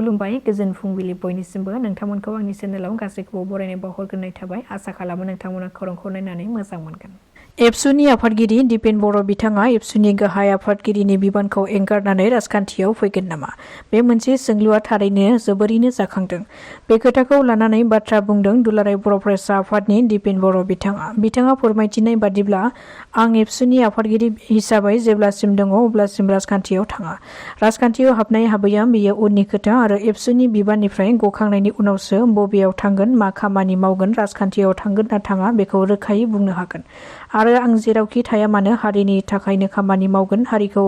खुलुमबाय गोजोन फुंबिलि बयनिसिमबो नोंथांमोनखौ आंनि चेनेलाव गासैखौबो बरायनाय बावहरग्रोनाय थाबाय आसा खालामो नोंथांमोना खौरांखौ नायनानै मोजां मोनगोन। एबसुनि आफादगिरि दिपेन बर' बिथाङा एबसुनि गाहाय आफादगिरिनि बिबानखौ एंगारनानै राजखान्थियाव फैगोन नामा? बे मोनसे सोंलुआ थारैनो जोबोरैनो जाखांदों। बे खोथाखौ लानानै बाथ्रा बुंदों दुलाराय बर' फरायसा आफादनि दिपेन बर' बिथाङा फोरमायथिनाय बादिब्ला आं एबसुनि आफादगिरि हिसाबै जेब्लासिम दङ अब्लासिम राजखान्थियाव थाङा। राजखान्थियाव हाबनाय हाबैया बेयो उननि खोथा आरो एबसुनि बिबाननिफ्राय गखांनायनि उनावसो बबेयाव थांगोन मा खामानि मावगोन राजखान्थियाव थांगोन ना थाङा बेखौ रोखायै बुंनो हागोन। आरो आं जेरावखि थाया मानो हारिनि थाखायनो खामानि मावगोन हारिखौ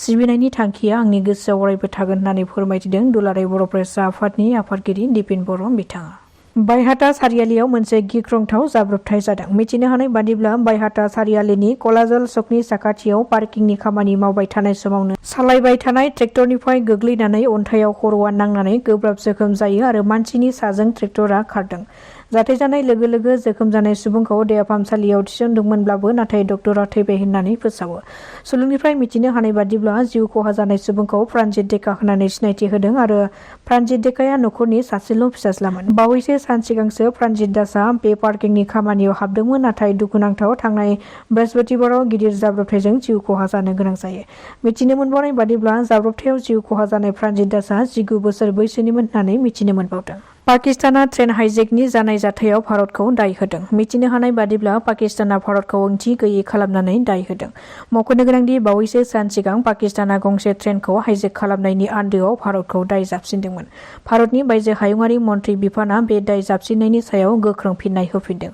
सिबिनायनि थांखिया आंनि गोसोआव अरायबो थागोन होननानै फोरमायथिदों दुलाराय बर' फरायसा आफादनि आफादगिरि दिपेन बर' बिथाङा। बायहाथा सारियालियाव मोनसे गिख्रंथाव जाब्रबथाय जादों। मिथिनो हानाय बादिब्ला बायहाथा सारियालिनि कलाजल सकनि साखाथियाव पार्किंनि खामानि मावबाय थानाय समावनो सालायबाय थानाय ट्रेक्टरनिफ्राय गोग्लैनानै अन्थाइयाव खर'आ नांनानै गोब्राब जोखोम जायो आरो मानसिनि साजों ट्रेक्टरा खारदों। जाथाय जानाय लोगो लोगो जोखोम जानाय सुबुंखौ देहा फाहामसालियाव थिसनदोंमोनब्लाबो नाथाय डक्टरा थैबाय होननानै फोसावो। सुलुंनिफ्राय मिथिनो हानाय बादिब्ला जिउ खहा जानाय सुबुंखौ प्रानजित डेका होननानै सिनायथि होदों आरो प्रानजित डेकाया न'खरनि सासेल' फिसाज्लामोन। बावैसो सान सिगांसो प्रानजित दासआ बे पार्किंनि खामानियाव हाबदोंमोन नाथाय दुखुनांथाव थांनाय बृहस्पतिबाराव गिदिर जाब्रबथायजों जिउ खहा जानो गोनां जायो। मिथिनो मोनबावनाय बादिब्ला जाब्रबथायाव जिउ खहा जानाय प्रानजित दासआ 19 बोसोर बैसोनिमोन होननानै मिथिनो मोनबावदों। पाकिस्ताना ट्रेन हाइजेकनि जानाय जाथायाव भारतखौ दाय होदों। मिथिनो हानाय बादिब्ला पाकिस्ताना भारतखौ ओंथि गैयै खालामनानै दाय होदों। मख'नो गोनांदि बावैसो सान सिगां पाकिस्ताना गंसे ट्रेनखौ हाइजेक खालामनायनि आन्दोआव भारतखौ दाय जाबसिनदोंमोन। भारतनि बायजो हायुंआरि मन्त्रि बिफाना बे दाय जाबसिननायनि सायाव गोख्रों फिननाय होफिनदों।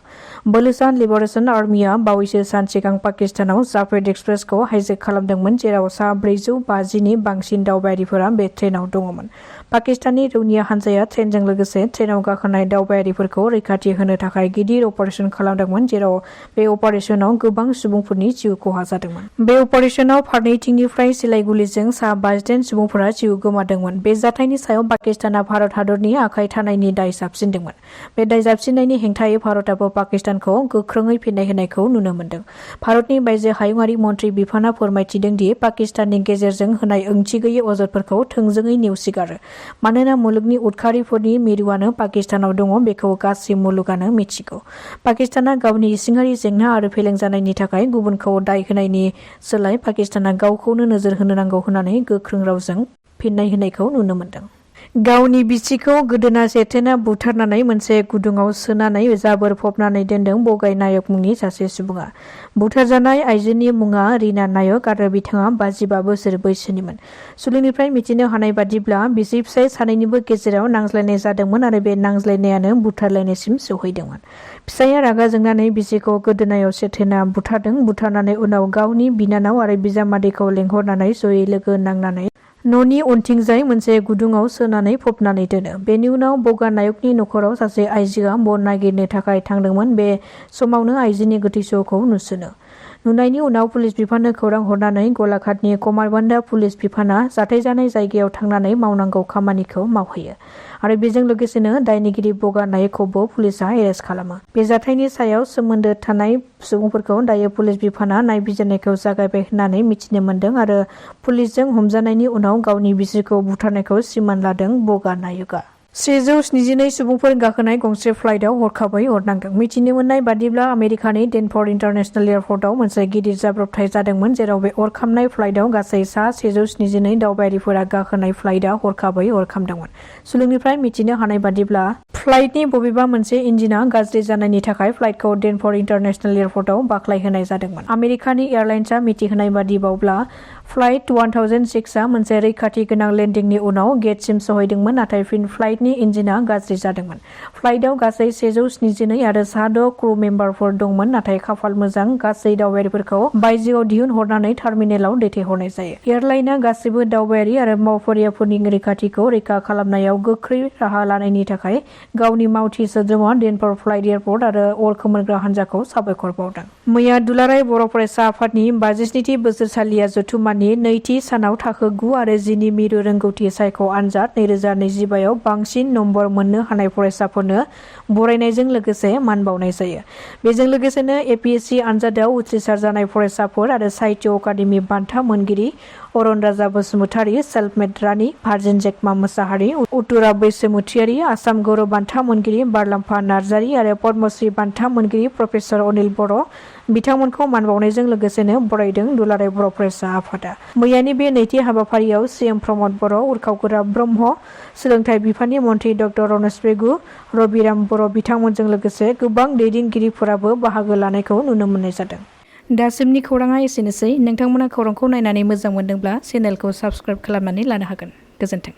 बोलोसान लिबारेशन आर्मिया बावैसो सान सिगां पाकिस्तानाव जाफेद एक्सप्रेसखौ हाइजेक खालामदोंमोन जेराव सा 450नि बांसिन दावबायारिफोरा बे ट्रेनाव दङमोन। पाकिस्ताननि रौनिया हान्जाया ट्रेनजों लोगोसे ट्रेनाव गाखोनाय दावबायारिफोरखौ रैखाथि होनो थाखाय गिदिर अपारेशन खालामदोंमोन जेराव बे अपारेशनाव गोबां सुबुंफोरनि जिउ खहा जादोंमोन। बे अपारेशनाव फारनैथिंनिफ्राय सिलाइ गुलिजों सा 52 सुबुंफोरा जिउ गोमादोंमोन। बे जाथायनि सायाव पाकिस्ताना भारत हादरनि आखाइ थानायनि दाय जाबसिनदोंमोन। बे दाय जाबसिननायनि हेंथायै भारतआबो पाकिस्तानखौ गोख्रोङै फिननाय होनायखौ नुनो मोन्दों। भारतनि बायजो हायुंआरि मन्त्रि बिफाना फोरमायथिदों दि पाकिस्ताननि गेजेरजों होनाय ओंथि गैयै अजदफोरखौ थोंजोङै नेवसिगारो। मानोना मुलुगनि उदखारिफोरनि मिरुआनो पाकिस्तानाव दङ बेखौ गासै मुलुगानो मिथिगौ। पाकिस्ताना गावनि इसिङारि जेंना आरो फेलें जानायनि थाखाय गुबुनखौ दाय होनायनि सोलाय पाकिस्ताना गावखौनो नोजोर होनो नांगौ होननानै गोख्रों रावजों फिननाय होनायखौ नुनो मोन्दों। गावनि बिसिखौ गोदोना सेथेना बुथारनानै मोनसे गुदुङाव सोनानै जाबोर फबनानै दोनदों बगाइ नायक मुंनि सासे सुबुङा। बुथारजानाय आइजोनि मुङा रिना नायक आरो बिथाङा 55 बोसोर बैसोनिमोन। सुलुंनिफ्राय मिथिनो हानाय बादिब्ला बिसि फिसाय सानैनिबो गेजेराव नांज्लायनाय जादोंमोन आरो बे नांज्लायनायानो बुथारलायनायसिम सौहैदोंमोन। फिसाया रागा जोंनानै बिसिखौ गोदोनायाव सेथेना बुथारदों। बुथारनानै उनाव गावनि बिनानाव आरो बिजामादैखौ लेंहरनानै जयै लोगो नांनानै न'नि उनथिंजाय मोनसे गुदुङाव सोनानै फबनानै दोनो। बेनि उनाव बगा नायकनि न'खराव सासे आइजोआ बन नागिरनो थाखाय थांदोंमोन। बे समावनो आइजोनि गोथै सह'खौ नुसनो। नुनायनि उनाव पुलिस बिफाननो खौरां हरनानै गलाघाटनि कमारबान्दा पुलिस बिफाना जाथाय जानाय जायगायाव थांनानै मावनांगौ खामानिखौ मावहैयो आरो बेजों लोगोसेनो दायनिगिरि बगा नायकखौबो पुलिसआ एरेस्ट खालामो। बे जाथायनि सायाव सोमोन्दो थानाय सुबुंफोरखौ दायो पुलिस बिफाना नायबिजिरनायखौ जागायबाय होननानै मिथिनो मोन्दों आरो पुलिसजों हमजानायनि उनाव गावनि बिसिखौ बुथारनायखौ सिमान लादों बगा नायकआ। 372 सुबुंफोर गाखोनाय गंसे फ्लाइटआव हरखाबै अर नांदों। मिथिनो मोननाय बादिब्ला आमेरिकानि डेनभर इन्टारनेशनेल एयारपर्टआव मोनसे गिदिर जाब्रबथाय जादोंमोन जेराव बे अर खामनाय फ्लाइटआव गासै सा 172 दावबायारिफोरा गाखोनाय फ्लाइटआ हरखाबै अर खामदोंमोन। सुलुंनिफ्राय मिथिनो हानाय बादिब्ला फ्लाइटनि बबेबा मोनसे इन्जिना गाज्रि जानायनि थाखाय फ्लाइटखौ डेनभर इन्टारनेशनेल एयारपर्टआव बाख्लायहोनाय जादोंमोन। आमेरिकानि एयारलाइन्सआ मिथिहोनाय बादिब्ला फ्लाइट 1006आ मोनसे रैखाथि गोनां लेन्डिंनि उनाव गेटसिम सहैदोंमोन नाथाय फिन फ्लाइटनि इन्जिना गाज्रि जादोंमोन। फ्लाइटआव गासै 172 आरो सा 6 क्रू मेम्बारफोर दंमोन नाथाय खाफाल मोजां गासै दावबायारिफोरखौ बायजोआव दिहुनहरनानै टार्मिनेलाव दैथायहरनाय जायो। एयारलाइनआ गासैबो दावबायारि आरो मावफारियाफोरनि रैखाथिखौ रैखा खालामनायाव गोख्रै राहा लानायनि थाखाय गावनि मावथि सोद्रोमा डेनभर फ्लाइट एयारपर्ट आरो अर खोमोरग्रा हान्जाखौ साबायखर बावदों। मैया दुलाराय बर' फरायसा आफादनि 57थि बोसोरसालिया जथुम्मानि नैथि सानाव थाखो 9 आरो 10 नि मिरु रोंगौथि सायख' आनजाद 2025 आव बांसिन नम्बर मोननो हानाय फरायसाफोरनो बरायनायजों लोगोसे मान बावनाय जायो। बेजों लोगोसेनो एपीएससी आनजादाव उथ्रिसार जानाय फरायसाफोर आरो साहित्य अकादेमि बान्था मोनगिरि अरन राजा बसुमतारी, सेल्फमेड रानी भार्जिन जेकमा मोसाहारि, उतुरा बैसोमुथियारि, आसाम गौरव बान्था मोनगिरि बारलाम्फा नार्जारि आरो पद्मश्री बान्था मोनगिरि प्रफेसर अनिल बर' बिथांमोनखौ मान बावनायजों लोगोसेनो बरायदों दुलाराय बर' फरायसा आफादा। मैयानि बे नैथि हाबाफारियाव सीएम प्रमद बर', उरखावगोरा ब्रह्म, सोलोंथाइ बिफाननि मन्थ्रि डक्टर रमेश बेगु, रबिराम बर' बिथांमोनजों लोगोसे गोबां दैदेनगिरिफोराबो बाहागो लानायखौ नुनो मोननाय जादों। दासिमनि खौराङा एसेनोसै। नोंथांमोना खौरांखौ नायनानै मोजां मोनदोंब्ला चेनेलखौ साबस्क्राइब खालामनानै लानो हागोन। गोजोन्थों।